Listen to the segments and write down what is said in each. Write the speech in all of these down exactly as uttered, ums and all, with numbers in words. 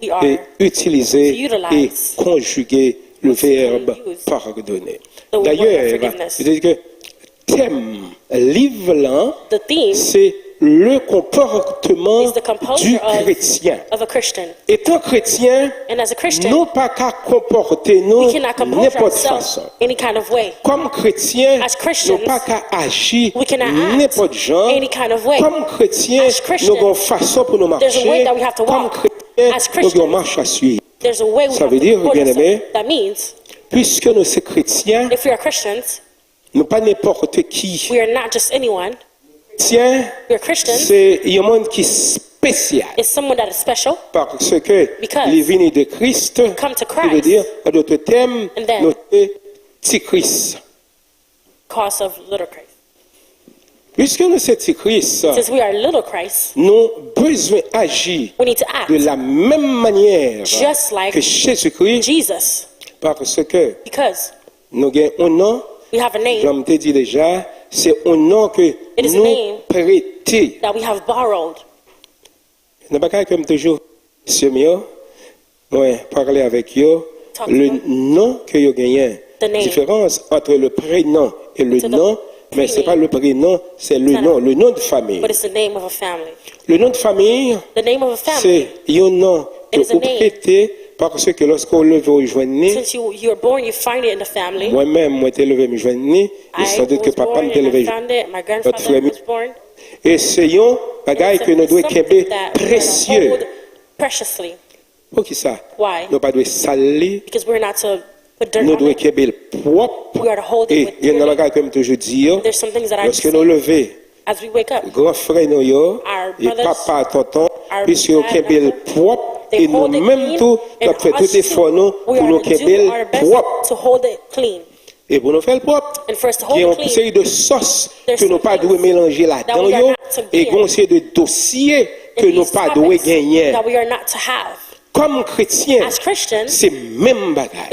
we are e itilize e konjige le verbe pardonner. D'ailleurs, il dit que tèm liv lan, se le comportement du chrétien. Etan kretyen, nou pa ka konpòte nou nenpòt fason. Kòm kretyen, nou pa ka aji nenpòt jan. Kòm kretyen, nou gen yon fason pou nou mache. Kòm kretyen, nou gen yon mach a swiv. Sa vle di, byeneme, piske nou se kretyen, nou pa nenpòt ki. Kretyen, se yon moun ki espesyal. Paske li vini de Kris, ki vle di, an dòt tèm, nou se ti Kris. Piske nou se ti Kris, nou bezwen aji de la menm manyè ke Jezikri, paske nou gen yon non, jan m te di deja, se yon non ke nou prete. Nan bagay ke m toujou, mesye m yo, mwen pale avèk yo, le non ke yo genyen. Diferans entre le prénom et le nom, men se pa le prénom, se le nom, le nom de famille. Le nom de famille, se yon non ke ou prete, paske lòske ou leve ou jwenn li, mwen menm, mwen te leve m jwenn li, e sandout ke papa m te leve, lòt frè m, e se yon bagay ke nou dwe kenbe presye. Poukisa nou pa dwe sal li? Nou dwe kenbe l pwòp. E gen nan bagay ke m toujou di yo, lòske nou leve, gran frè nou yo, e papa, tonton, piske yo kenbe l pwòp, e nou menm tou, n ap fè tout efò nou pou nou kenbe l pwòp. E pou nou fè l pwòp, gen yon seri de sòs ke nou pa dwe melanje ladan yo, e gen yon seri de dosye ke nou pa dwe genyen. Kòm kretyen, se menm bagay.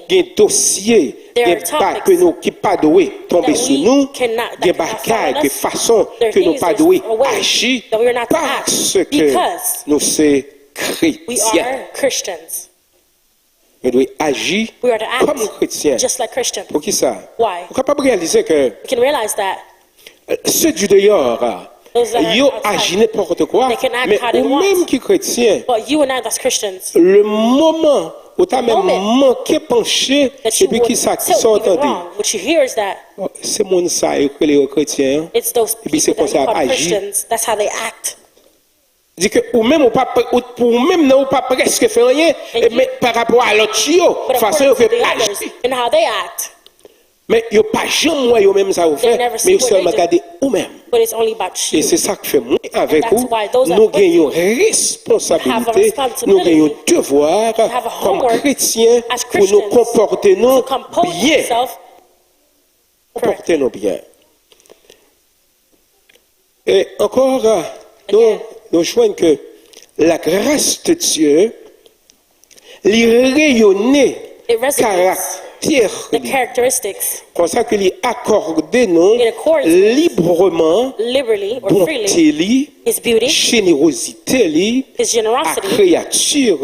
Gen dosye, gen bagay ke nou, ki pa dwe tonbe sou nou, gen bagay, gen fason ke nou pa dwe aji, paske nou se kretyen. Nou dwe aji kòm kretyen. Poukisa? Ou kapab reyalize ke ceux du dehors, yo aji nenpòt kwa, men ou menm ki kretyen, le moman ou ta menm manke panche, epi kisa, kisa w tande? Se moun sa yo k rele yo kretyen an, epi se konsa y ap aji. Di ke ou menm ou pa pre-, ou, pou ou menm nan ou pa prèske fè anyen, e men pa rapò a lòt yo, fason yo fè aji. Men yo pa janm wè yo menm sa yo fè, men yo sèlman gade ou menm. E se sa k fè mwen avèk ou, nou gen yon responsabilite, nou gen yon devwa kòm kretyen pou nou konpòte nou byen. Konpòte nou byen. E ankò, nou, nou jwenn ke la grâce de Dieu, li reyone karaktè li. Konsa ke li akòde nou libreman bonte li, jenerozite li a kreyati yo,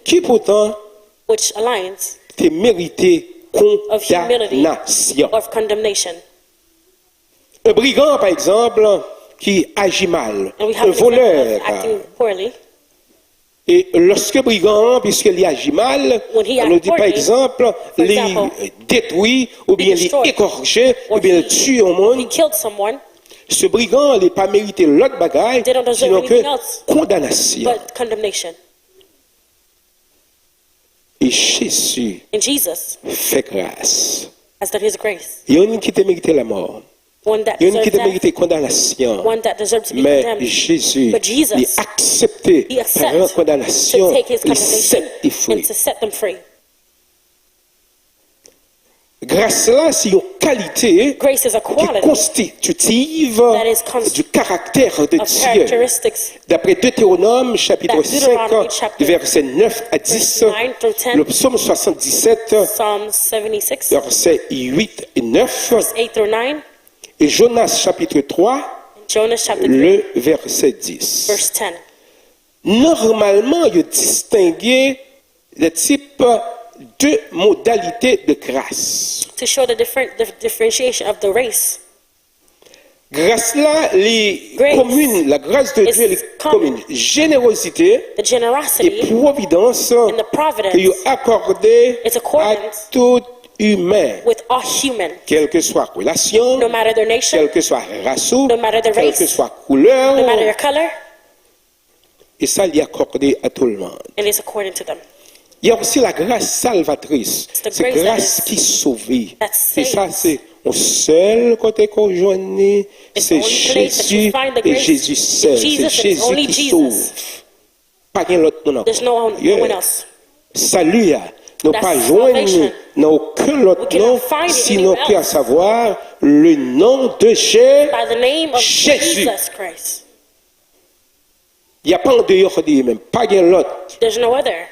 ki poutan te merite kondanasyon. Un brigan, pa egzanp, ki aji mal, un voleur. E lòske brigan an, piske li aji mal, nou di, pa egzanp, li detwi, oubyen li egòje, oubyen li tiye yon moun, se brigan an, li pa merite lòt bagay, sinon ke kondanasyon. E Jezi fè gras. Youn ki te merite lanmò, youn ki te merite kondanasyon, men Jezi, li aksepte pran kondanasyon, li sèt li fri. Gras la se yon kalite ki konstititif du caractère de Dieu. D'après Deutéronome chapitre cinq, du verset neuf à dix, le psaume soixante-dix-sept, versets huit et neuf, et Jonas chapitre trois, le verset dix. Nòmalman, yo distenge le tip de modalite de gras. To show the different the differentiation of the race. Gras la, li Grace komin, la gras de is Dye, li common. Komin jenerozite The e generosity pwovidans and the providence ke yo akòde is a accordance tout imen, with all human, kèlkeswa relasyon, no matter their nation, kèlkeswa ras ou, no matter the race, kèlkeswa koulè no matter ou. Your color. E sa, li akòde a tout le monde. And it's according to them. Il y a aussi la grâce salvatrice. It's the Se grace that gras is- ki sove. that E sa, saves. Se yon sèl kote ke w jwenn li, It's se the only place that you Jezi find the e grace Jezi is sèl. Se Jesus and it's Jezi only ki Jesus. Sove. Pa gen lòt moun ankò. There's no one, Yeah. No one else. Sali a, nou That pa jwenn li salvation, nan okenn we lòt cannot non, find it sinon anywhere ke a else. Savwa le non de Je- By the name of Jezi. Jesus Christ. Il n'y a pas en dehors de lui-même. Pa gen lòt. There's no other.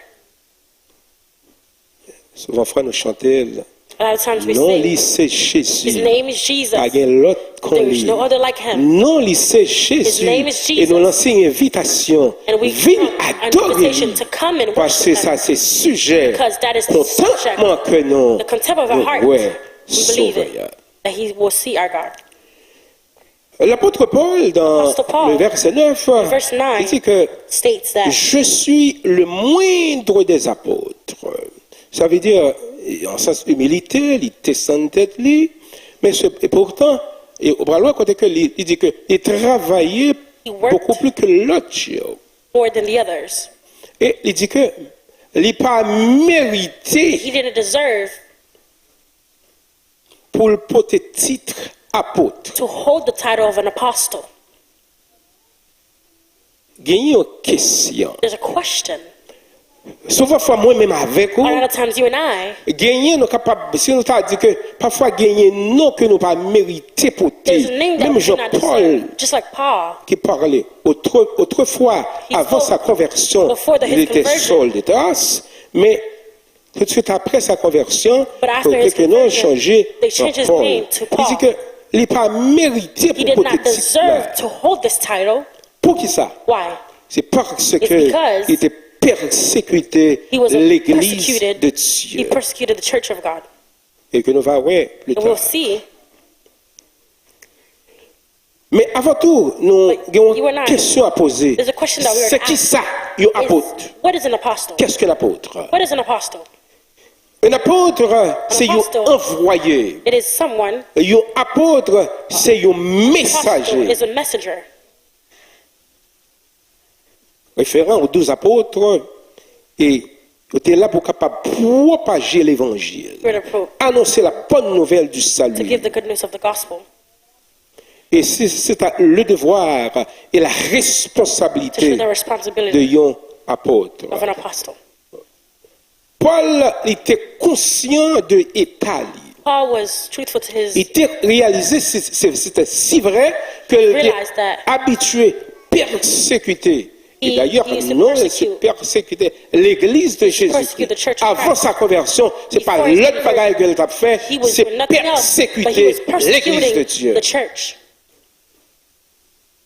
Souvafwa nou chante l. A lot of times we Non sing, li se His Jezi. Name is Jesus. Pa gen lòt kon There's li. No other like Him. Non li se His Jezi. Name is Jesus. E nou lanse envitasyon. And we Vin come an adore invitation li. To come and Paske worship sa Him. Se sijè Because that is the kontantman ke nou The contempt of our heart. Wè We believe Sovè a. It. That He will see our God. L'apôtre Paul, dans Apostle Paul, le verset neuf, in verse nine, il dit que states that Je suis le moindre des apôtres. Sa vle di, an sans imilite, li desann tèt li, men se, e poutan, e ou pral wè kote ke li, li di ke li travay He worked bokou plis ke lòt yo. More than the others. E li di ke li pa merite He didn't deserve pou l pote tit apot. To hold the title of an apostle. Genyen yon kesyon. There's a question. Souvafwa mwen menm avèk A ou, lot of times you and I, genyen nou kapab, si nou ta di ke pafwa genyen non ke nou pa merite pote, there's a name that menm we do jan not Pòl deserve. Just like Paul, ki pale otre, otrefwa, He avan spoke sa konvèksyon, before the- li his te conversion. Sòl de Tars, men tout de suite après sa conversion, But after kote his ke non l conversion, chanje they an changed his Pòl. Name to Li di Paul. Ke li pa merite He pou did pote not tit deserve la. To hold this title. Poukisa? Why? Se paske It's because li te pèsekite He was a legliz persecuted, de He Dye. Persecuted the church of God. E ke nou va wè pli And we'll ta. See. Men avan tou, nou But gen you and yon I, kesyon a poze. There's a question that we were Se to ki ask. Sa yon Is, apot? What is an apostle? Qu'est-ce qu'un apôtre? What is an apostle? Un apôtre, se yon Apostle. Anvwaye. It is someone. Yon apot, se yon Apostle mesaje. Is a messenger. Referan aux douze apôtres, e yo te la pou kapab pwopaje levanjil, We're to pro- anonse la bonne nouvelle du To salut. Give the good news of the gospel. E se se ta le devoir e la To show responsabilite the responsibility de yon apot. Of an apostle. Pòl, li te konsyan de eta li. Paul was truthful to his. Li te reyalize se se- se te si vre ke li te Realize that abitye pèsekite. E He- dayè, he used to non, li te persecute- pèsekite legliz de He used to Jezi. persecute the church of Avan Christ. Sa konvèsyon, se pa Before his lòt bagay ke li t ap fè, He was se doing nothing else, but he pèsekite was legliz de Persecuting Dye. The church.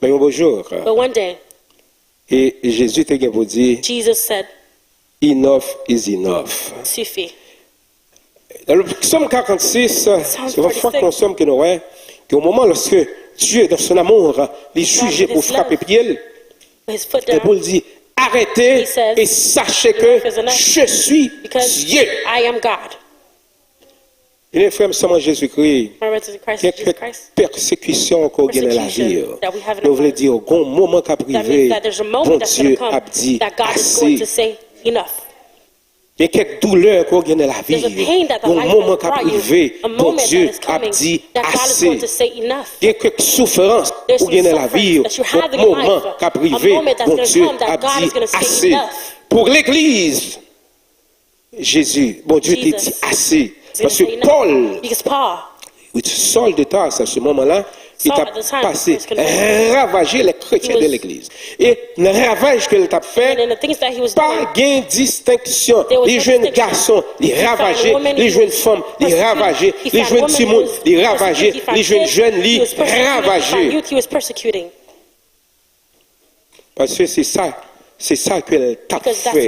Men yon bon jou, But one day, e Jezi te gen pou di, Jesus said, Enough is enough. Suffit. Nan le psaume quarante-six, se yon fwa ke nou sòm ke nou wè, ke yon moman, lorsque Dieu, dans son amour, li jije pou frape pye l, His foot e down, pou l di, arrêtez He says, et sachez que Enough is enough, je suis Because Dieu. I am God. Ebyen, frè m, sè m an Jezikri, My brothers in Christ, gen Jesus kèk Christ. Pèsekisyon ke w gen nan lavi Persecution w. That we have in Nou our vle life. Di w, gen yon moman k ap That rive, means that there's a moment that's going Bondye to come ap di that God is going ase. To say enough. Gen kèk doulè ke w gen nan lavi There's a w. Pain that the Gen yon life moman will k ap brought you, rive, a moment that Bondye is coming, that God is ase. Going To say enough. Gen kèk soufrans There's ou some gen nan lavi sufferings w. That you have Gen in yon moman life, k ap a rive, moment that's going to Bondye come that ap God di is going to say ase. Enough. Pou legliz, Jezi, Bondye te di Jesus. Ase. He's gonna Paske say enough. Pòl, Because Paul, Sòl de Tars, a se moman la, li Saul t ap at the time pase, was converted. Ravaje lè kretyen He de was- legliz. E nan ravaj ke li t ap fè, And in the things that he was pa doing, gen distenksyon. There was Li no jwenn distinction. Gason, li He found ravaje. Women, Li he jwenn was Fanm, li persecuting. Ravaje. He Li found jwenn women, Timoun, he was li Ravaje. Persecuting. He found Li jwenn kids, Jèn, li he was persecuting. He Ravaje. Found youth, he was persecuting. Paske se sa, Se sa ke l t ap fè.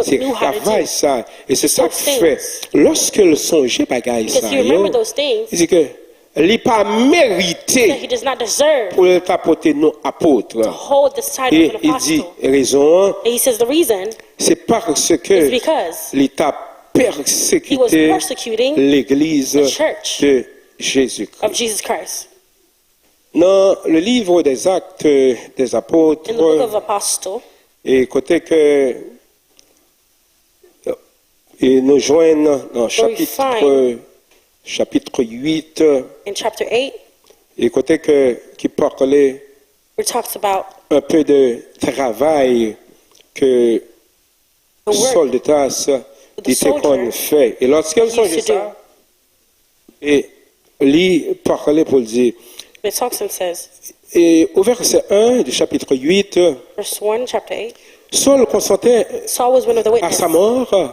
Se travay sa. E se sa k fè, lòske l sonje bagay sa yo, li di ke li pa merite pou l ta pote non apot. E li di rezon an, se paske li t ap pèsekite legliz de Jezikri. Nan le livre des Actes des Apôtres, e kote ke e nou jwenn nan chapit, chapit uit, e kote ke, ki pale un peu de travay ke Saul de Tarse li te konn fè. E lòske l sonje sa, e li pale pou l di, e o vèsè en de chapit uit, Saul consentait à sa mort.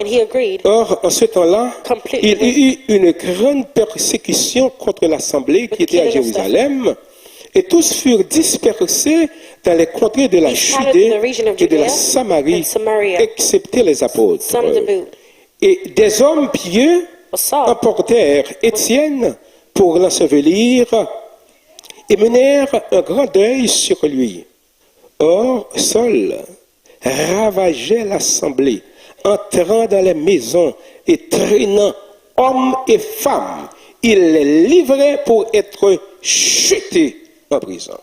Or, en ce temps-là, il y eut une grande persécution contre l'assemblée qui était à Jérusalem, et tous furent dispersés dans les contrées de la Judée et de la Samarie, excepté les apôtres. Et des hommes pieux emportèrent Étienne pour l'ensevelir et menèrent un grand deuil sur lui. Or, Saul ravageait l'assemblée, entrant dans les maisons et traînant hommes et femmes, il les livrait pour être jetés en prison.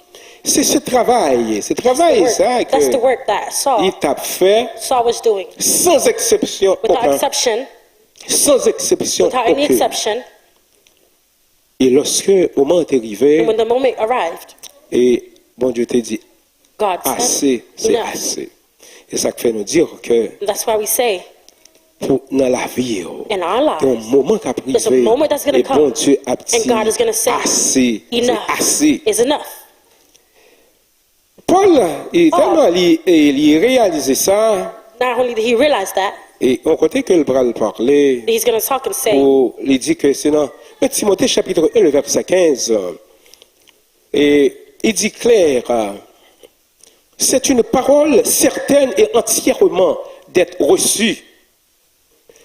Se se travay, se travay sa ke li t ap fè, san eksepsyon okenn, san eksepsyon okenn. E lòske moman an te rive, e Bondye te di, ase, se ase. E sa k fè nou di ke pou nan lavi w, gen yon moman k ap rive, e Bondye ap di, ase, se ase. Pòl, e tèlman li, e li reyalize sa, e yon kote ke l pral pale, pou li di ke se nan un Timothée chapitre un, le verset quinze, e li di klè, c'est une parole certaine et entièrement d'être reçue,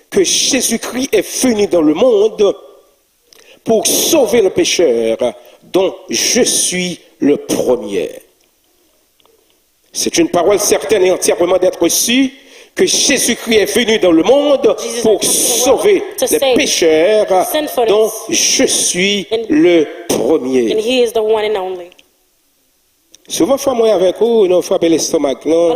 que Jésus-Christ est venu dans le monde pour sauver le pécheur, dont je suis le premier. C'est une parole certaine et entièrement d'être reçue, que Jésus-Christ est venu dans le monde pour sauver les pécheurs, dont je suis le premier. Souvan fwa mwen avèk ou, nou frape lestomak nou, e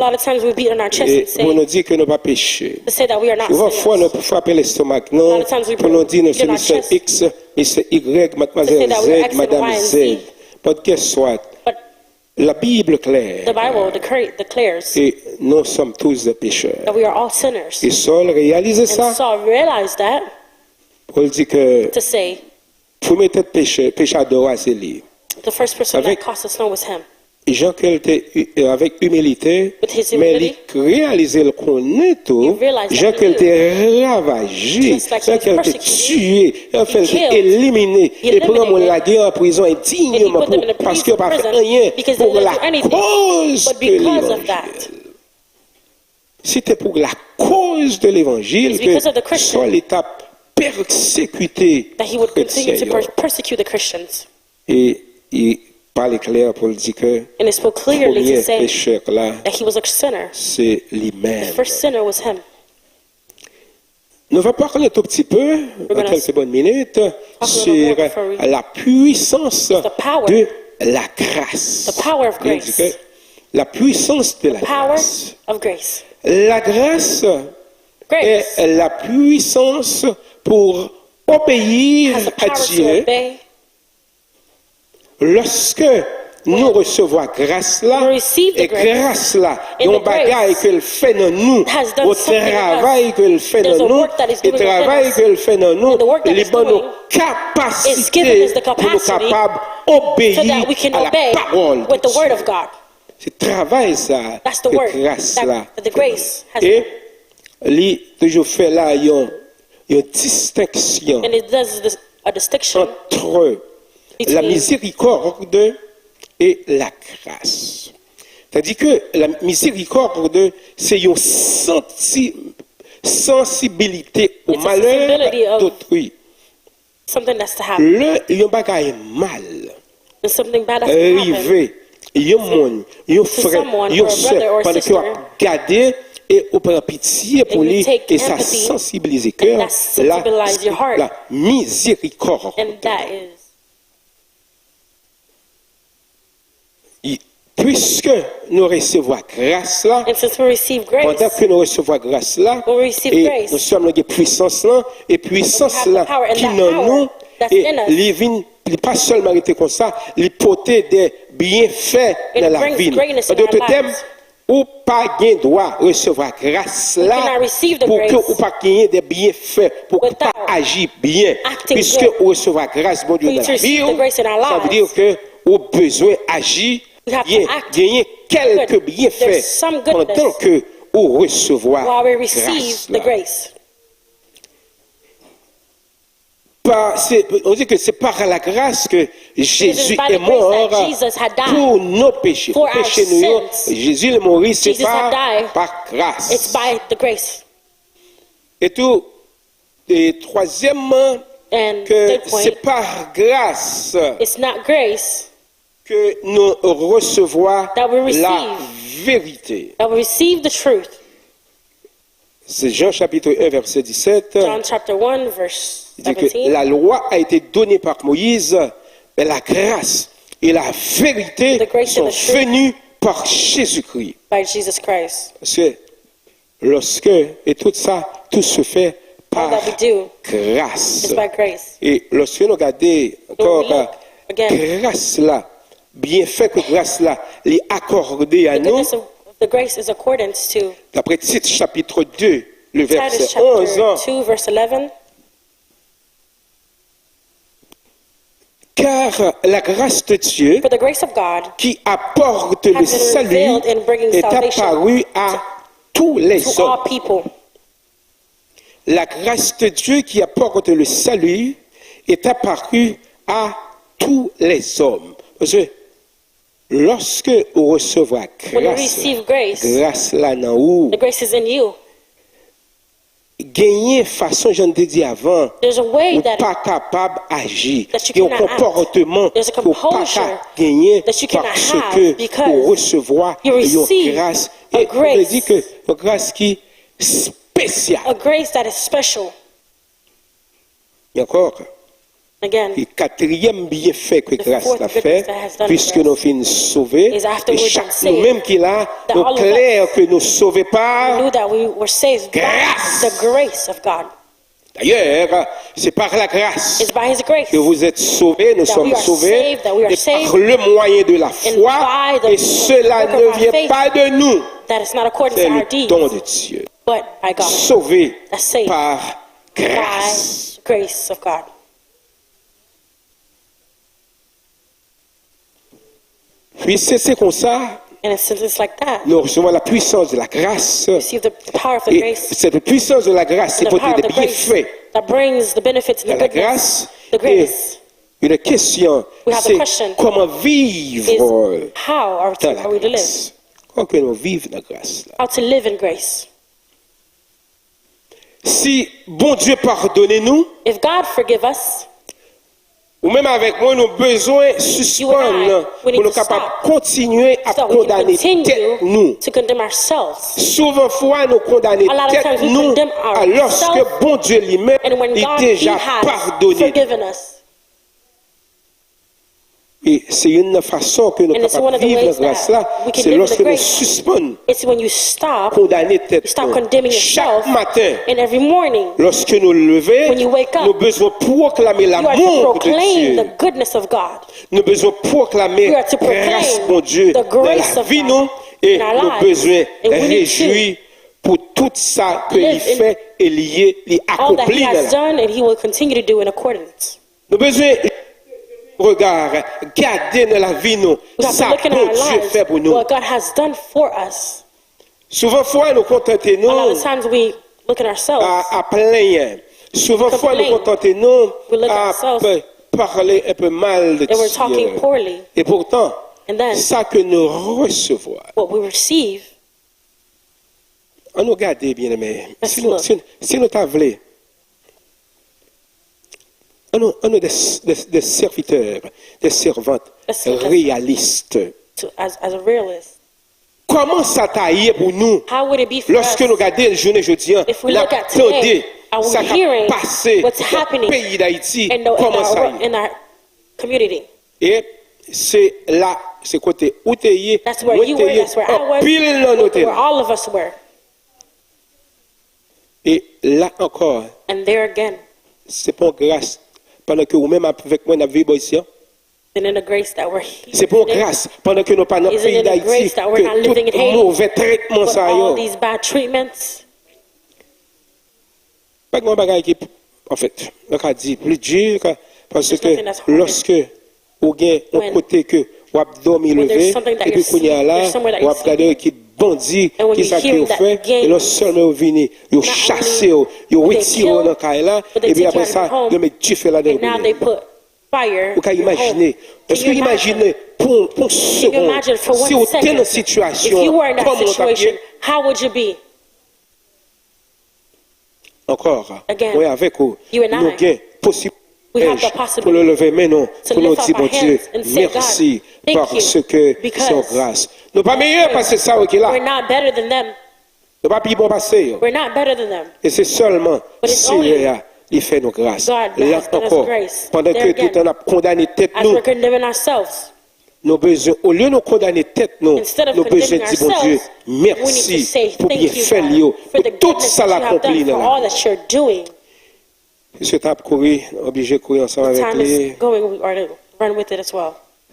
pou nou di ke nou pa peche. Souvan fwa nou frape lestomak nou pou nou di nou se Mistè X, Mistè Y, Madmwazèl Z, Madanm Z. But guess what? La Bible claire. E nous sommes tous des pécheurs. E Saul reyalize sa. Pou l di ke premye tèt peche, pechadò a, se li. Avèk jan ke l te, avèk imilite, men li reyalize, l konnen tou jan ke l te ravaje, jan ke l te tiye, jan ke l te elimine, e pran moun lage an prizon endiyman pou, paske yo pa fè anyen pou lakoz de levanjil. Se te pou lakoz de levanjil ke Sòl li t ap pèsekite kretyen yo. E li pale klè pou l di ke premye pechè la, se li menm. Nou va parle un tout petit peu, dans quelques bonnes minutes, sur la puissance de la grâce. Byen di ke la puissance de la grâce. La grâce est la puissance pour obéir à Dieu. Lòske nou resevwa gras la, e gras la, yon bagay ke l fè nan nou, yon travay ke l fè nan nou, e travay ke l fè nan nou, li ban nou kapasite pou nou kapab obeyi a la pawòl de Dye. Se travay sa ke gras la fè. E li toujou fè la yon, yon distenksyon ant la miséricorde et la grâce. Tandis que la miséricorde, c'est une sensi- sensibilité au malheur d'autrui. Lè yon bagay mal rive yon moun, yon frè, yon sè, pandan ke w ap gade e ou pran pitye pou li, e sa sansibilize kè w, la, la miséricorde. Puiske nou resevwa gras la, pandan ke nou resevwa gras la, e nou sèlman gen pwisans lan, e pwisans la ki nan nou, e li vin, li pa sèlman rete konsa, li pote de byenfè nan lavi nou. An dòt tèm, ou pa gen dwa resevwa gras la pou ke ou pa genyen de byenfè, pou ke ou pa aji byen. Piske ou resevwa gras Bondye nan lavi w, sa vle di ke ou bezwen aji byen, genyen kèlke byenfè pandan ke ou resevwa gras la. Par, c'est, on dit que c'est par la grâce que Jésus est mort pour nos péchés. Pou peche nou yo, Jezi li mouri, se pa, pa gras. E tou, e twazyèmman, ke se pa gras ke nou resevwa la verite. Se Jan chapit en, vèsè disèt. Li di ke la loi a été donnée par Moïse, mais la grâce et la vérité sont venues par Jésus-Christ. Paske lòske, e tout sa, tout se fè pa gras. E lòske nou gade ankò, gras la, byenfè ke gras la, li akòde a nou, daprè Tit chapit de, le vèsè onz, car la grâce de Dieu qui apporte le salut est apparue à tous les hommes. La grâce de Dieu qui apporte le salut est apparue à tous les hommes. Paske lòske ou resevwa gras la, gras la nan ou, genyen fason, jan n te di avan, ou pa kapab aji. Gen yon konpòteman ke ou pa ka genyen paske ou resevwa yon gras. E m te di ke yon gras ki espesyal. Ankò, e katriyèm byenfè ke gras la fè, piske nou fin sove, e chak nou menm ki la, nou klè ke nou sove pa gras. D'ailleurs, c'est par la grâce que vous êtes sauvés, nous sommes sauvés, et par le moyen de la foi, et cela ne vient pas de nous, c'est le don de Dieu. Sauvé par grâce. Puiske se konsa, nou resevwa la puissance de la grâce. E cette puissance de la grâce, se pote de byenfè de la grâce. E une question, c'est comment vivre dans la grâce. Kòman ke nou viv nan gras la? Si Bondye padone nou, ou menm avèk mwen, nou bezwen sispann pou nou kapab kontinye ap kondane tèt nou. Souvan fwa, nou kondane tèt nou, alòske Bondye li menm, li deja padone nou. E se youn nan fason ke nou kapab viv nan gras la, se lòske nou sispann kondane tèt nou. Chak maten, lòske nou leve, nou bezwen pwoklame lanmou de Dye. Nou bezwen pwoklame gras Bondye nan lavi nou e nou bezwen rejwi pou tout sa ke li fè e li ye, li akonpli nan lavi nou. Nou bezwen rega, gade nan lavi nou sa Bondye fè pou nou. Souvan fwa, nou kontante nou a, a plenyen. Souvan fwa, nou kontante nou a pale enpe mal de Dye. E poutan, And then, sa ke nou resevwa. What we receive, ann nou gade, byeneme. Let's look. Si nou, si, si nou ta vle, ann nou, ann nou de, de, de sèvitè, de sèvant, let's look at, reyalis. To, as, as a realist. Kòman sa ta ye pou nou, how would it be for us, lòske nou gade jounen jodi a, if we look at today, n ap tande, are we sa k ap pase nan peyi Dayiti, kòman sa ye? In the, in our, in our community? E se la, se kote ou te ye, mwen te ye, anpil nan nou te la. That's where you were, that's where I was, where all of us were. E la ankò, and there again, se pa yon gras, pandan ke ou menm avèk mwen n ap viv bò isi a. Isn't it a grace that we're here today? Se pa yon gras, pandan ke nou pa nan peyi Dayiti, ke tout movè tretman sa yo. Isn't it a grace that we're not living in Haiti with all these bad treatments? Pa gen yon bagay ki, anfèt, nou ka di pli di, ka, paske lòske ou gen yon kote ke w ap dòmi leve, epi kounye a la, w ap gade yon ekip bandi, kisa ke yo fè, e non sèlman yo vini, yo chase w, yo retire w nan kay la, epi apre sa, yo met dife ladan yo. Ou ka imajine, èske w imajine pou, pou yon segonn, si w te nan sitiyasyon, kòman w t ap ye? Ankò, mwen avèk ou, nou gen posiblite pou nou leve men nou, pou nou di Bondye mèsi, paske se yon gras. Nou pa meyè pase sa yo ki la. Nou pa pi bon pase yo. E se sèlman Senyè a, li fè nou gras. La ankò, pandan ke toutan n ap kondane tèt nou, nou bezwen, olye nou kondane tèt nou, nou bezwen di Bondye mèsi pou byenfè l yo, pou tout sa l akonpli nan lavi nou. Mesye t ap kouri, nou oblije kouri ansanm avèk li.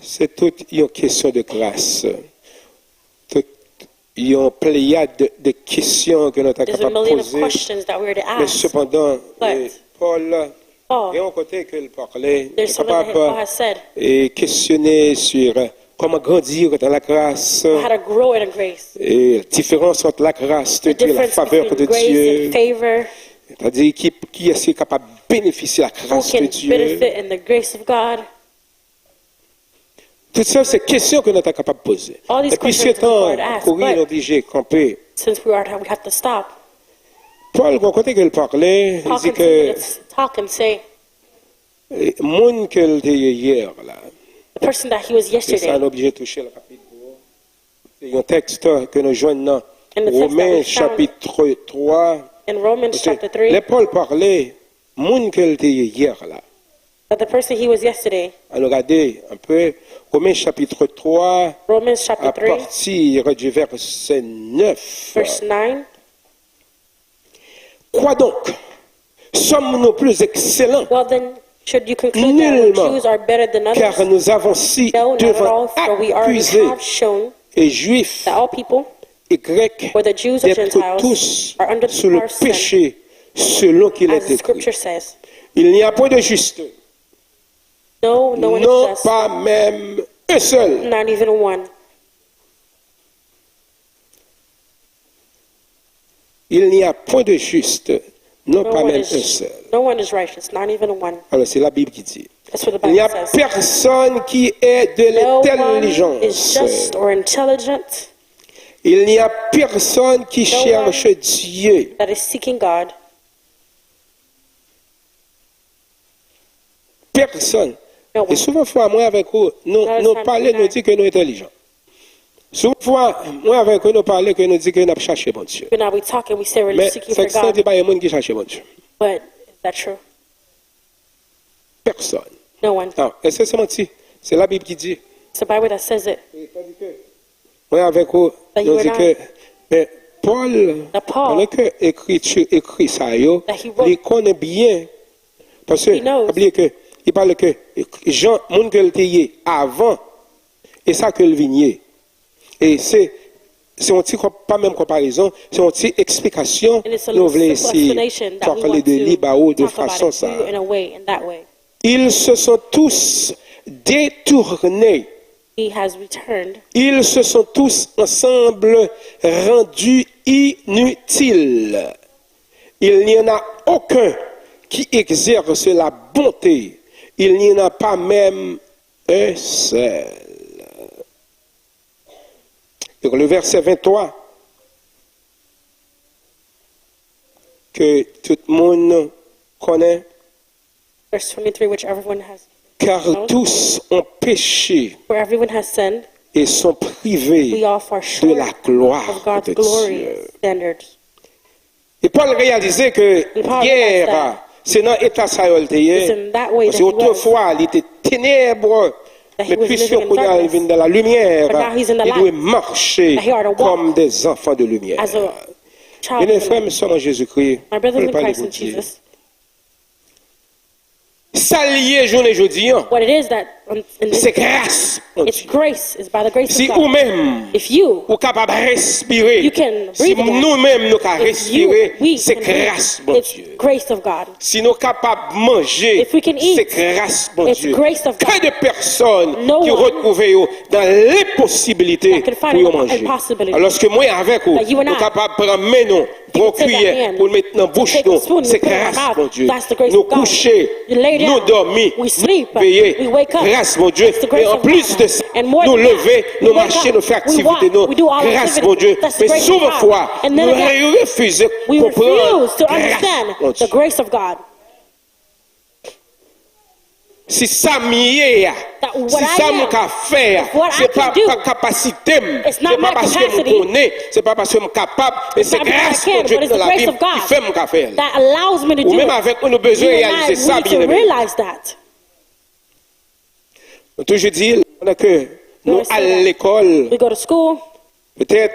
Se tout yon kesyon de gras. Tout yon pleyad de, de kesyon ke nou ta kapab poze. Men sepandan, eh, Pòl, gen yon kote ke l pale, li kapab, eh, kesyone sou, eh, kòman grandi nan lagras, e diferans ant lagras de Dye, la faveur de Dye. Sètadi, ki, kiyès ki kapab benefisye lagras de Dye? Tout sa, se kesyon ke nou ta kapab poze. Epi, si tan kouri, nou oblije kanpe. Pòl, gon kote ke l pale, li di ke eh, moun ke l te ye yè la. E sa, nou oblije touche l rapid. Se yon tèks ke nou jwenn nan Women chapit twa. Lè Pòl pale, moun ke l te ye yè la. Ann nou gade anpe Women chapit twa, à partir du verset neuf. Quoi donc? Sommes-nous plus excellents? Nullement, car nous avons si devant accusé et Juifs et Grecs d'être tous sous le péché, selon qu'il est écrit. Il n'y a point de juste, non, pas même un seul. Il n'y a point de juste, non, pas même un seul. Alors, c'est la Bible qui dit. Il n'y a personne qui ait de l'intelligence. Il n'y a personne qui cherche Dieu. Pèsonn. E souvan fwa, mwen avèk ou, nou, nou pale, nou di ke nou entèlijan. Souvan fwa, mwen avèk ou, nou pale ke nou di ke n ap chache Bondye. Men, sa ki santi pa gen moun ki chache Bondye. Pèsonn. Èske se manti? Se Labib ki di. Mwen avèk ou, nou di ke, men, Pòl, pandan ke ekriti ekri sa yo, li konnen byen, paske, pa bliye ke, li pale ke jan moun ke l te ye avan, e sa ke l vin ye. E se, se yon ti, pa menm konparezon, se yon ti eksplikasyon nou vle eseye fòkle de li ba ou de fason sa. Ils se sont tous détournés. Ils se sont tous ensemble rendus inutiles. Il n'y en a aucun qui exerce la bonté. Il n'y en a pas même un seul. Sur le verset vingt-trois, ke tout moun konnen, Verse twenty-three, which everyone has, car tous ont péché for everyone has sinned. Et sont privés We all fall de short la gloire of God's de glory Dieu. Standards. Et Paul réalisait que And Paul hier, realized that se nan eta sa yo l te it's ye. in that way Parce that que he was. Autrefois, li te ténèbres, That he men was puisque living in kounye a li darkness. Vin dans la lumière, But now he's in the li dwe light. Marcher That he ought to walk comme des enfants de lumière. As a child Bien, of the frè, light. Sè, an Jezikri, My brothers mwen in pale Christ pou and Dye. Jesus, Sa l ye jounen jodi an, what it is that on, in this, se gras Bondye. It's grace. It's by the grace Si of ou God. Menm If you, ou kapab respire, You can si breathe again. Nou menm nou ka If you, respire, we se can breathe. Gras Bondye. It's grace of God. Si nou kapab manje, If we can eat, se gras it's Bondye. Grace of God. Que de personnes No ki one retwouve yo dans l'impossibilité That can find pou yo an manje. Impossibility. Alòske mwen avèk ou, That you and nou I, kapab pran men nou, pran take a kiyè hand, pou l met nan to bouch take a nou, spoon, se put it in gras our mouth. Bondye. That's the grace Nou of God. kouche, You lay nou down, dòmi, we sleep, veye, we wake up. Gras Bondye. That's the grace E an of plis God. De sa, And more nou than that, leve, we nou wake mache, up, nou fè we walk, aktivite nou, we do our gras activities. Bondye. That's the Men grace of souvan God. Fwa, And then nou again, re- refize we konprann refuse to gras understand the Bondye. Grace of God. Si sa m ye a, That what si I sa m am, ka fè a, if what se I pa can do, pa kapasite m, It's se not pa my paske m capacity. Konnen, se pa paske m kapab, men se Not because gras I can, Bondye but it's ki nan the lavi grace m of God ki fè m ka fè l. That allows me to Ou do menm it. Avèk mwen, nou bezwen You and I, reyalize we sa, need to byeneme. Realize that. Nou toujou di, pandan ke nou Lord, say al that. Lekòl, We go to school. Petèt,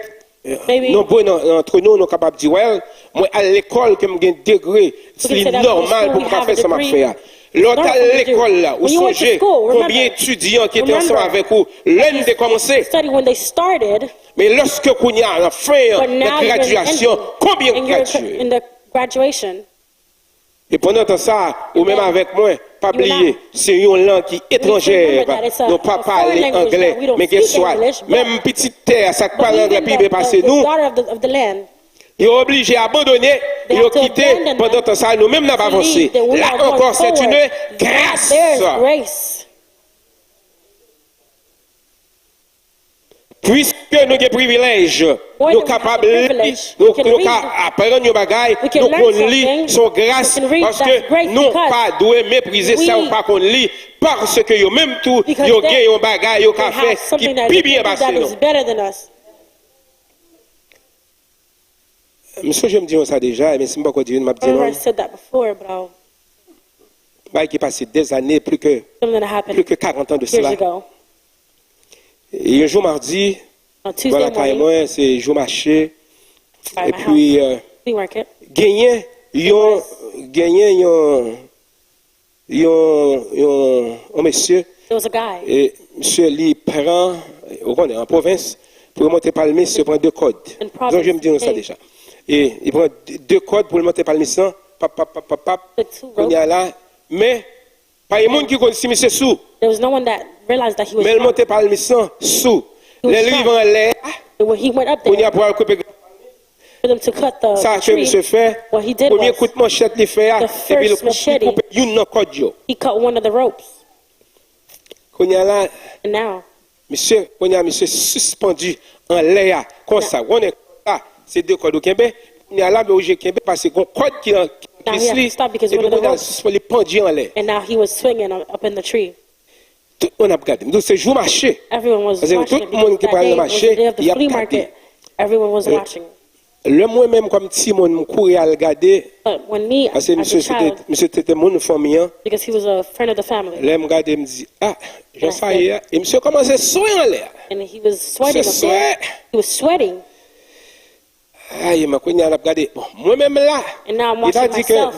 Maybe. Nonbre nan, nan antre nou, nou kapab di, well, mwen al lekòl ke m gen degre, We can li say that we go to nòmal school, pou we m ka have fè a sa m ap degree. Fè a. Lè w t al Normal to do. Lekòl la, ou When you went to sonje school, konbyen remember, etidyan ki te ansanm remember avèk ou lè n te kòmanse? Study when they started, Men lòske kounye a, nan fen an, but nan now you're in the gradyasyon, end, konbyen k in your, gradye? In the graduation. E pandan tan sa, ou menm avèk mwen, pa You and bliye, I. Se yon lang ki We need to remember etranjè. that it's a, Nou a pa foreign pale language anglè, that we don't men gen speak swa, English, but menm pitit tè a, sa k but pale anglè even pi the, byen pase the, the nou, daughter of the, of the land, yo oblije abandone, they yo have to kite, abandon them pandan tan sa, nou menm n ap to avanse. leave, then we La are going ankò, se forward. Une grâce. There's grace. Piske nou gen privilèj, More nou than we have kapab the li, privilege, nou, we can nou read ka them. Aprann yon bagay, We can nou learn konn li, something, se yon gras, we can read paske that's grace nou because pa dwe meprize sa we ou pa konn li, paske yo menm tou, Because yo they, gen yon bagay yo they ka fè have something ki that pi they byen can do pase that nou. Is better than us. M sonje m di nou sa deja, men si m poko di nou, m ap di Remember nou. I said that before, but I'll, Bagay ki pase dèzane, pli ke, something that happened pli ke karant an de years sila. Ago. E yon jou madi, On m Tuesday lakay morning, mwen, se jou mache. by my Epi, house, euh, flea market, genyen yon, genyen yon, yon, yon, yon mesye, there was a guy. E misye li pran, ou konnen, an pwovens, pou yo monte palmis, yo pran de kòd. In Providence, Sonje m di nou sa hey. Deja. E li pran de, de kòd pou l monte palmis lan, pap, pap, pap, pap, pap. Took two Kounye a ropes. La, men, pa gen moun ki konn si misye sou. There was no one that realized that he was Men l drunk. Monte palmis lan, sou. He was Lè l rive drunk. Anlè a, And when he went up kounye a there pou al koupe for them to cut the sa ke tree, misye fè, what he did premye was kout manchèt li fè a, the epi l first koupe, machete, koupe youn nan kòd yo. He cut one of the ropes. Kounye a la, And now, misye, kounye a misye sispann anlè a, konsa, konnen konsa, se de kòd ou kenbe, kounye a la, men oblije kenbe, paske gon kòd ki nan Now he plis has li, to stop because epi one of the kounye a ropes, sispann li pandye anlè. And now he was swinging on, up in the tree. Tout moun ap gade m. Donk se jou mache. Everyone was Paske watching tout him moun ki that pral day. Nan It was mache, the day of the y ap flea gade. Market. Everyone was Eh, watching. Lè mwen menm kòm timoun, m kouri al gade, But when me, paske as misye a se te, child, misye te, te moun fanmi an. Because he was a friend of the family, Lè m gade, m di, ah, jan sa ye a. E misye kòmanse swe anlè a. And he was sweating Misye up there. Swe. He was sweating. Ay, men kounye a l ap gade. Bon, mwen menm la. And now I'm Li ta watching di ke myself.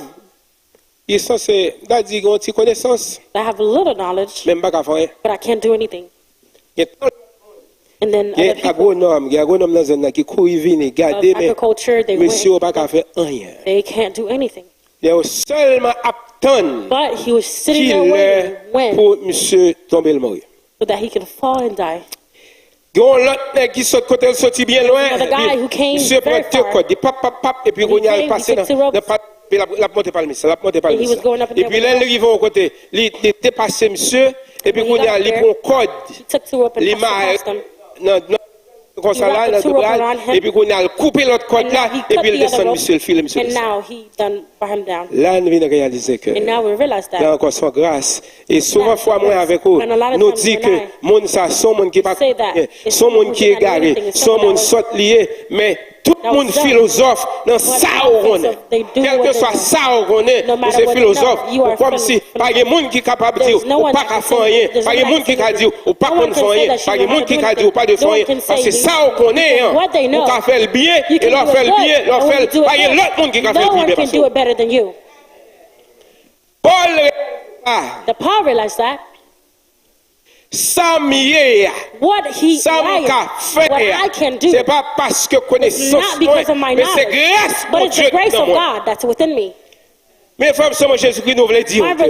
Li sanse, m ta di gen yon ti konesans, I have a little knowledge, men m pa ka fè anyen. But I can't do anything. Gen tan, And then gen other people, agwonòm, gen agwonòm nan zòn nan ki kouri vini, of gade, men agriculture, they mesye yo went. Pa ka fè anyen. They can't do anything. Yo sèlman ap tann But he was sitting ki there lè waiting when pou misye tonbe l mouri. So that he can fall and die. Gen yon lòt nèg ki sot kote l soti byen lwen. Another guy who came Misye pran very de far. Kòd, li pap, pap, pap, epi He kounye a l came, he pase took nan, two ropes. Nan pa, epi l ap, l ap monte palmis, l ap monte And he palmis. was going up and down Epi the lè l hill. Rive yon kote, li, li depase misye, epi When he kounye a got li there, pran yon kòd, He took two ropes and Li passed mare across them. Nan, nan, Konsa la, nan tou bra l, epi kounye a l koupe lòt kòd la, epi l desann misye, l file misye desann. La, n vin reyalize ke la ankò se yon gras. E souvan fwa mwen avèk ou, nou di ke moun sa se yon moun ki pa konn anyen, se yon moun ki egare, se yon moun sòt li ye, men tout moun filozòf nan sa yo konnen. Kèlkeswa sa ou konnen, ou se filozòf, ou kòmsi pa gen moun ki kapab di w ou pa ka fè anyen, pa gen moun ki ka di w ou pa konn fè anyen, pa gen moun ki ka di w ou pa dwe fè anyen, paske sa ou konnen an, ou ka fè l byen, e lè w fè l byen, lè w fè l, pa gen lòt moun ki ka fè l pi byen pase w. Pòl reyalize sa. Sa m ye a, sa m ka fè a, se pa paske konesans mwen, men se gras Bondye ki nan mwen. Men frè m, sè mwen, Jezikri, nou vle di w ke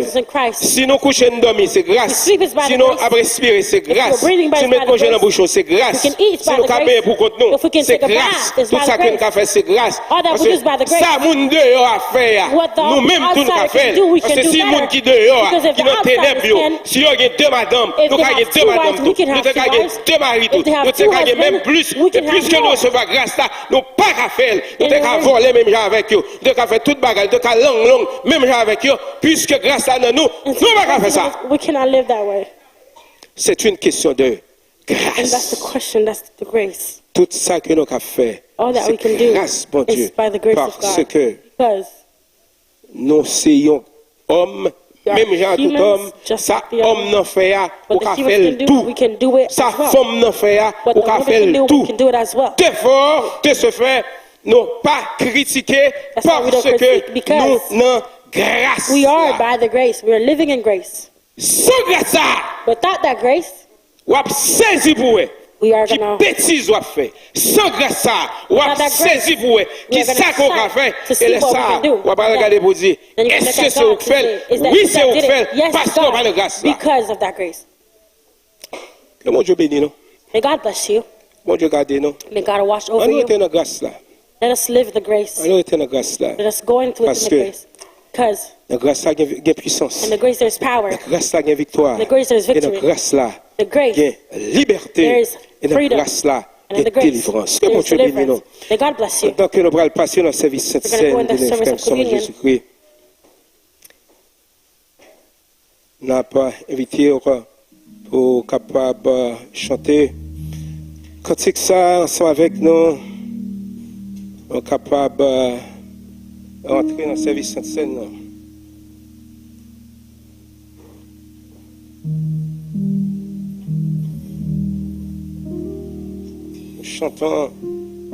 si nou kouche, n dòmi, se gras. Si nou ap respire, se gras. Si n met manje nan bouch nou, se gras. Si nou ka benyen pou kont nou, se gras. Tout sa ke n ka fè, se gras. Paske sa moun deyò a fè a, nou menm tou nou ka fè l. Paske si moun ki deyò a, ki nan tenèb yo, si yo gen de madanm, nou ka gen de madanm tou. Nou te ka gen de mari tou. Nou te ka gen menm plis. E piske nou resevwa gras la, nou pa ka fè l. Nou te ka vòlè menm jan avèk yo. Nou te ka fè tout bagay. Nou te ka lang long menm jan avèk yo. Piske gras la nan nou, nou pa ka fè sa. C'est une question de grâce. Tout sa ke nou ka fè, se gras Bondye. Paske nou se yon òm, menm jan ak tout òm, sa òm nan fè a, ou ka fè l tou. Sa fanm nan fè a, ou ka fè l tou. Therefore, de ce fait, nou pa kritike paske nou nan gras la. San gras sa a, w ap sezi pou wè ki betiz w ap fè. San gras sa a, w ap sezi pou wè ki sa ke w ka fè. E lè sa a, w ap al gade pou w di, èske se ou k fè l? Wi, se ou k fè l, paske w pa nan gras la. Ke Bondye beni nou. Bondye gade nou. Ann rete nan gras la. Ann rete nan gras la. Paske nan gras la gen, gen pwisans. Nan gras la gen viktwa. E nan gras la gen libète. E nan gras la gen delivrans. Ke Bondye beni nou. Pandan ke nou pral pase nan sèvis Sentsèn, byeneme frè m, sè mwen, Jezikri. N ap envite w pou w kapab chante kantik sa a ansanm avèk nou. Ou kapab rantre nan sèvis Sentsèn nan. Chanton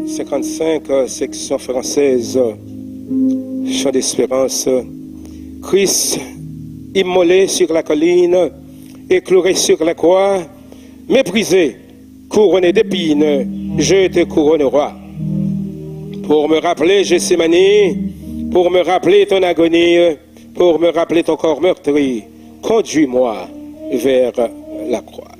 senkannsenk, seksyon fransèz, Chant d'espérance. Christ immolé sur la colline et cloué sur la croix, méprisé, couronné d'épines, je te couronne roi. Pour me rappeler Gethsémane, pour me rappeler ton agonie, pour me rappeler ton corps meurtri, conduis-moi vers la croix.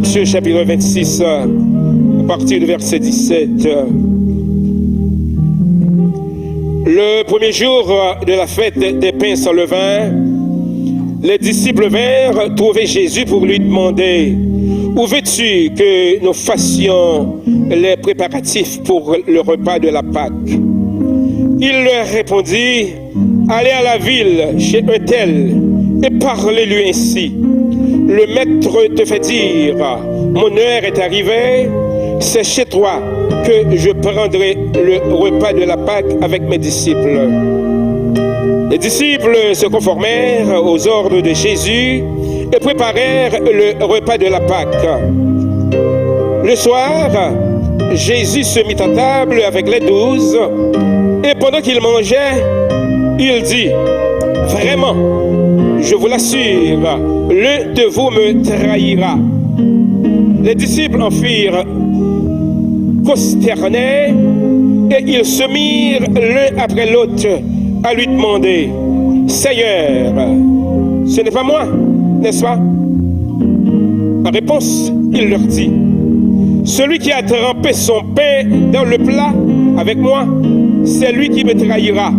Matthieu chapitre vingt-six, euh, à partir du verset dix-sept. Le premier jour, euh, de la fête des pains sans levain, les disciples vinrent trouver Jésus pour lui demander : « Où veux-tu que nous fassions les préparatifs pour le repas de la Pâque ? » Il leur répondit : « Allez à la ville chez un tel et parlez-lui ainsi : Le maître te fait dire : Mon heure est arrivée, c'est chez toi que je prendrai le repas de la Pâque avec mes disciples. » Les disciples se conformèrent aux ordres de Jésus et préparèrent le repas de la Pâque. Le soir, Jésus se mit à table avec les douze, et pendant qu'ils mangeaient, il dit : « Vraiment, je vous l'assure, l'un de vous me trahira. » Les disciples en furent consternés et ils se mirent l'un après l'autre à lui demander : « Seigneur, ce n'est pas moi, n'est-ce pas ? » En réponse, il leur dit : « Celui qui a trempé son pain dans le plat avec moi, c'est lui qui me trahira. »